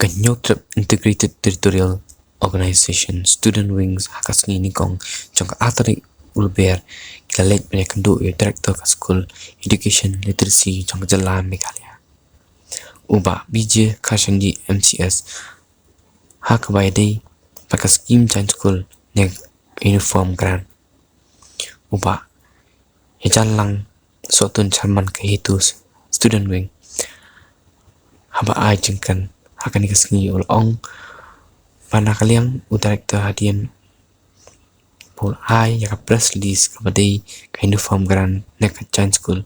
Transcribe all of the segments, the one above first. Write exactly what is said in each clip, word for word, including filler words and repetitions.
Hynñiewtrep Integrated Territorial Organization Student Wings ha ka sngi nyngkong jong ka ar tarik u Lber ki la leit ban ïakynduh ïa u director ka skul Education Literacy jong ka jylla Meghalaya, u Bah B J Kharshandi M C S, ha kaba ïadei bad ka skim join school ne uniform grant. U Bah Hejanlang Sohtun, Chairman ka HITO Student Wing, haba ai jingkren ha kane ka sngi u la ong ba na ka liang u director hadien ba u la ai ïa ka press release kaba dei ka uniform grant ne ka join school,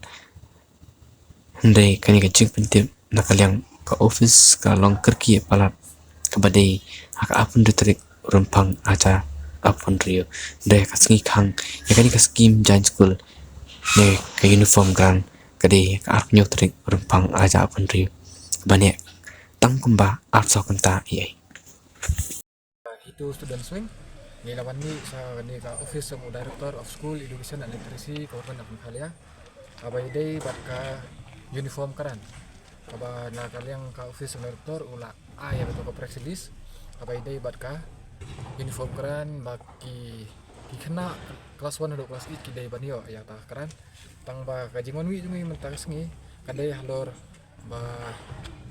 hynrei kane ka jingpyntip na ka liang ka office ka long kyrkieh palat kaba dei ha ka arphew hynriew tarik u Rymphang arhajar arphew hynriew. Hynrei ka sngi khang ïa kane ka skim join school ne ka uniform grant ka dei ha ka arphew hynñiew tarik u Rymphang arhajar arphew hynriew, ba neh tang kumba arphew saw kynta ei ei. HITO Student Wing, ngi la wan mih sha kane ka office jong u Director of School Education and Literacy, Government of Meghalaya, haba ïadei bad ka uniform grant. Kaba na ka liang ka office jong u Director u la ai ïa kata ka press release kaba ïadei bad ka uniform grant ba ki, ki khynnah class one haduh class eight ki dei ban ïoh ïa kata ka grant. Tang ba ka jingwan mih jong ngi mynta ka sngi ka dei halor ba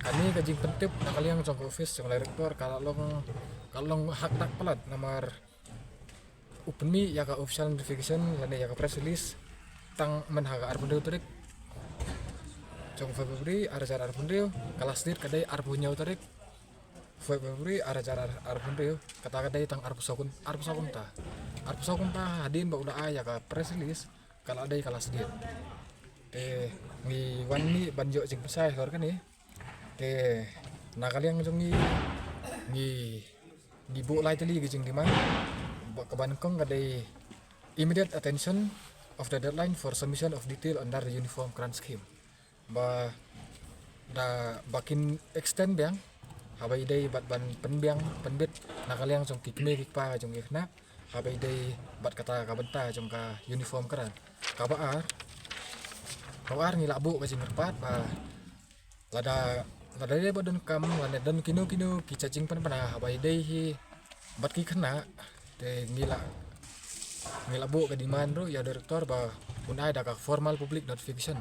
kane ka jingpyntip na ka liang jong ka office jong u Director ka la long, ka long hakdak palat namar u pynmih ïa ka official notification lane ïa ka press release tang myn ha ka arphew hynriew tarik jong February arhajar arphew hynriew, ka last date ka dei arphew hynñiew tarik February arhajar arphew hynriew, kata ka dei tang arphew saw kyn-, arphew saw kynta. Arphew saw kynta hadien ba u la ai ïa ka press release ka la dei ka last date. Te ngi wan mih ban ïoh jingpynshai halor kane. Te na ka liang jong ngi, ngi, ngi buh lai tylli ki jingdemand. Ba, kaba nyngkong ka dei immediate attention of the deadline for submission of detail under the Uniform Grant Scheme. Ba da ba kin extend biang haba ïadei bad ban pynbiang pynbit na ka liang jong ki kmie ki kpa jong ki khynnah haba ïadei bad kata ka bynta jong ka uniform grant. Kaba ar, kaba ar ngi la buh ka jingkyrpad ba lada, lada dei ba donkam lane don kino kino ki jingpynbna haba ïadei hi bad ki khynnah, te ngi la, ngi la buh ka demand ruh ïa u Director ba un ai da ka formal public notification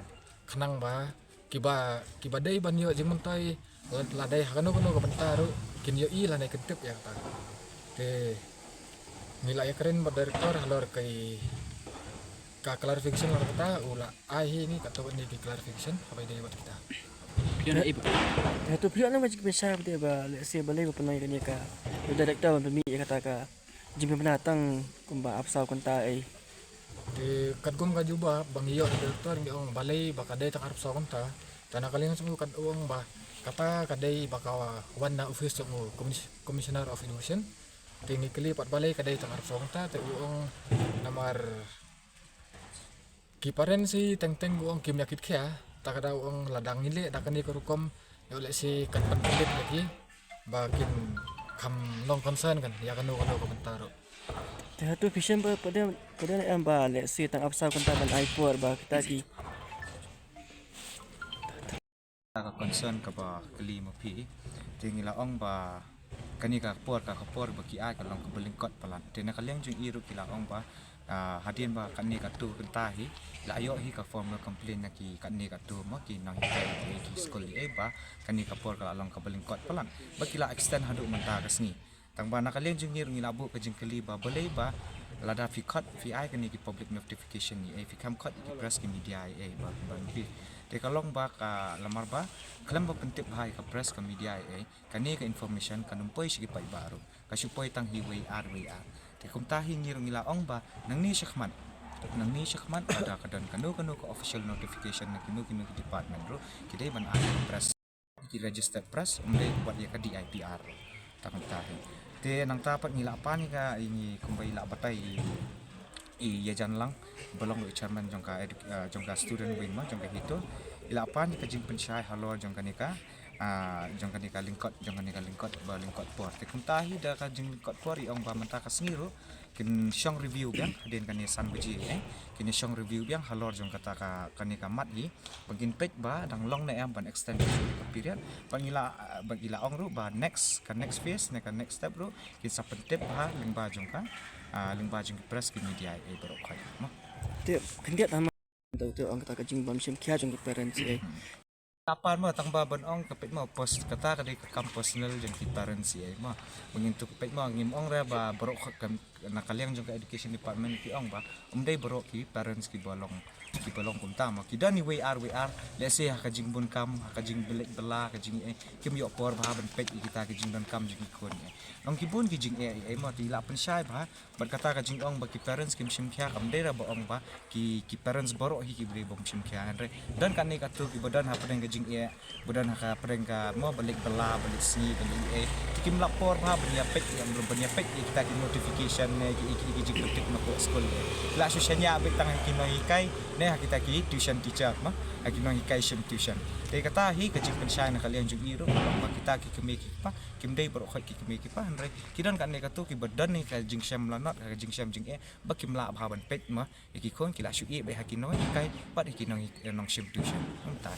khnang ba kiba, kiba dei ban ïoh jingmyntoi la, la dei ha kano kano ka bynta ruh kin ïohi lane kin tip ïa kata. Te ngi la ïakren bad u Director halor ka, ka clarification halor kata, u la ai hi ngi katto katne ki clarification haba ïadei bad kita. Phi ïoh na i ba. Te hato phi ïoh na ka jingpynshai ba dei ba lehse balei ba pynlong ïa kane ka, u Director ban pynmih ïa kata ka jingpynbna tang kumba arphew saw kynta ei. Te katkum ka jubab ba ngi ïoh na u Director ngi ong balei ba ka dei tang arphew saw kynta. Te na ka liang jong u ka ong ba kata ka dei ba ka wan na office jong u Commis-, Commissioner of Education. Te ngi kylli pat balei ka dei tang arphew saw kynta, te u ong namar ki parents hi teng teng u ong kim ïa kit khia, ta ka da u ong lada ngin leh da kane ka rukom, ïoh lehse kan pynpynbit ïa ki ba kin kham long concern kan ïa kano kano ka bynta ruh. Te hato phi shem ba pat de, pat de em ba lehse tang arphew saw kynta ban ai por ba kita ki. Ka concern kaba kylli ma phi, te ngi la ong ba kane ka por, ka, ka por ba ki ai ka long kaba lyngkot palat. Te na ka liang jong i ruh ki la ong ba, ah, hadien ba kane kato kynta hi la ïoh hi ka formal complaint na ki kane kato ma ki nonghikai ki skul ei ba kane ka por ka la long kaba lyngkot palat ba ki la extend haduh mynta ka sngi. Tang ba na ka liang jong ngi ruh ngi la buh ka jingkylli ba balei ba lada phi khot phi ai kane ki public notification ei, phi kham khot ki press ki media ei ba, ba phi. Te ka long ba ka lamar ba khlem ba pyntip bha ïa ka press ka media ei, kane ka information kan ym poi sha ki paidbah ruh, ka shu poi tang hi wei ar wei ar. Te kumta hi ngi ruh ngi la ong ba nangne shakhmat, nangne shakhmat lada ka don kano kano ka official notification na kino kino ki department ruh ki dei ban ai press, ki registered press, ym dei wat ïa ka D I P R. Tang kumta hi. Te nangta pat ngi la pan ïa ka, i ngi kumba i la batai i, i Ïajan Lang ba long ruh i chairman jong ka edu-, eh, jong ka student wing ma jong ka HITO. I la pan ïa ka jingpynshai halor jong kane ka, ah, jong kane ka lyngkot, jong kane ka lyngkot ba lyngkot por. Te kumta hi da ka jinglyngkot por i ong ba mynta ka sngi ruh kin shong review biang hadien kane san baje, eh. Kin shong review biang halor jong kata ka, kane ka mat hi. Ba kin peit ba dang long ne em ban extend ka period. Ba ngi la, ba ngi la ong ruh ba next, ka next phase ne ka next step ruh kin sa pyntip bha lyngba jong ka, ah, lyngba jong ki press ki media, eh, baroh khoit, mo. Te khyndiat hama. Te, te ong kata ka jingbym shim khia jong ki parents, eh. Kapan mo, tang ba ban ong ka peit mo, post kata ka dei ka kam personal jong ki parents, eh, mo. Ba ngin tu ka peit mo, ngim ong re ba baroh khoit ka, na ka liang jong ka education department ki ong ba ym dei baroh ki parents kiba long, kiba long kumta, mo. Ki don iwei ar wei ar, let's say ha ka jingbun kam, ha ka jingbieit bylla, ka jing, eh, kim ïoh por bha ban peit ïa kita ki jingdonkam jong ki khun, eh. Nang ki bun ki jing, eh, eh, mo, te la pynshai bha. Bad kata ka jingong ba ki parents kim shim khia kam dei re ba ong ba ki, ki parents baroh hi ki dei bym shim khia, hynrei don kane kato kiba don hapdeng ka jingeh, ba don ha ka pdeng ka mo, ba leit bylla, ba leit sngi, ba leit eh. Te kim lah por bha ban ïa peit, ïa ban ïa peit ïa kita ki notification ne ki, ki, ki jingpyntip na ka skul, eh. La shu shaniah beit tang ha ki nonghikai ne ha kita ki tuition teacher, mo, ha ki nonghikai shim tuition. Te kata hi ka jingpynshai na ka liang jong i ruh ba kita ki kmie ki kpa kim dei baroh khoit ki kmie ki kpa, hynrei ki don kane kato kiba don ne ka jingshem lanot, ka jingshem jingeh, ba kim lah bha ban peit, mo, ïa ki khun, ki la shu ïeh beit ha ki nonghikai bad ha ki nong, nongshim tuition. Kumta.